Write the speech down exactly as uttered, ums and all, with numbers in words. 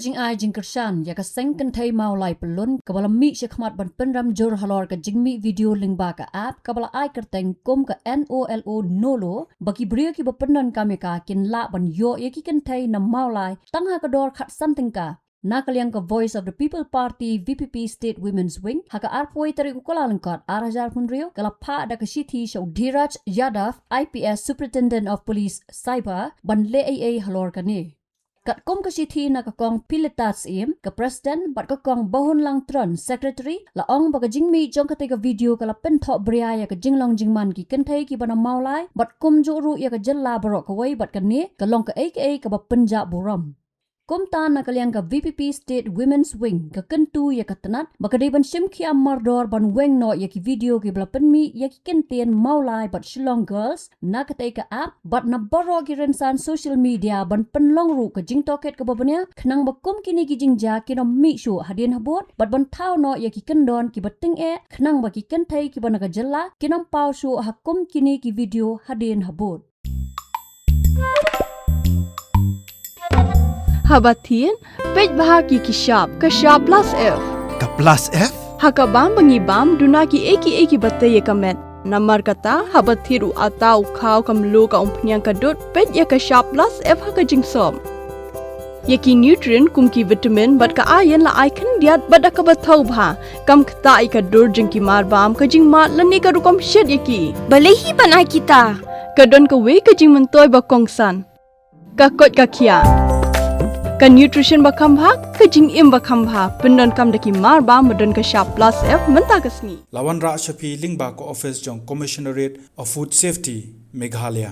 Jingai jingkyrshan ïa ka seng kynthei Mawlai Pyllun kaba la mih shakhmat ban pynrem jur halor ka jingmih video lyngba ka app kaba la ai kyrteng kum ka NOLO NOLO, ba ki briew kiba pyndonkam ïa ka kin lah ban ïoh ïa ki kynthei na Mawlai tang ha ka dor khatsan tyngka. Na ka liang ka Voice of the People Party, VPP State Women's Wing, ha ka arphew tarik u Kyllalyngkot ar hajar hynriew, ka la phah da ka shithi sha u Dhiraj Yadav, IPS Superintendent of Police Saibhar, ban leh ei ei halor kane. Katkum ka shithi na ka Kong Pilita Syiem, ka President, bad ka Kong Bahunlang Tron, Secretary, la ong ba ka jingmih jong katei ka video ka la pynthoh bria ïa ka jinglong jingman ki kynthei kiba na Mawlai, bad kumjuh ruh ïa ka jylla baroh kawei, bad kane ka long kaei kaei kaba pynjah burom. Kumta na ka liang ka VPP State Women's Wing ka kyntu ïa ka tnat ba ka dei ban shim khia mardor ban weng noh ïa ki video kiba la pynmih ïa ki kyntien Mawlai bad Shillong Girls na katei ka app bad na baroh ki rynsan social media ban pynlong ruh ka jingtohkit kaba bniah khnang ba kum kine ki jingjia kin ym mih shuh hadien habud bad ban thaw noh ïa ki kyndon kiba tyngeh khnang ba ki kynthei kiba na ka jylla kin ym paw shuh ha kum kine ki video hadien habud. Haba thied, peit bha ki ki shap, ka shap plus F. Ka plus F? Ha ka bam ba ngi bam, duna ki ei ki ei kiba tei ïa ka met. Namar kata, haba thied u atta, u khaw, ka mluh, ka umphniang, ka dud, peit ïa ka shap plus F ha ka jingsop. Ïa ki nutrient kum ki vitamin bad ka iron la ai khyndiat bad da kaba thaw bha. Kam ktah ïa ka dur jong ki marbam, ka jingmad lane ka rukom shet ïa ki. Balei hi ban ai kita? Ka don kawei ka jingmyntoi ba kongsan. Ka koit ka khiah. Ka nutrition ba kham bha, ka jingim ba kham bha. Pyndonkam da ki marbam ba don ka shap plus F mynta ka sngi. La wanrah sha phi lyngba ka office jong Commissionerate of Food Safety, Meghalaya.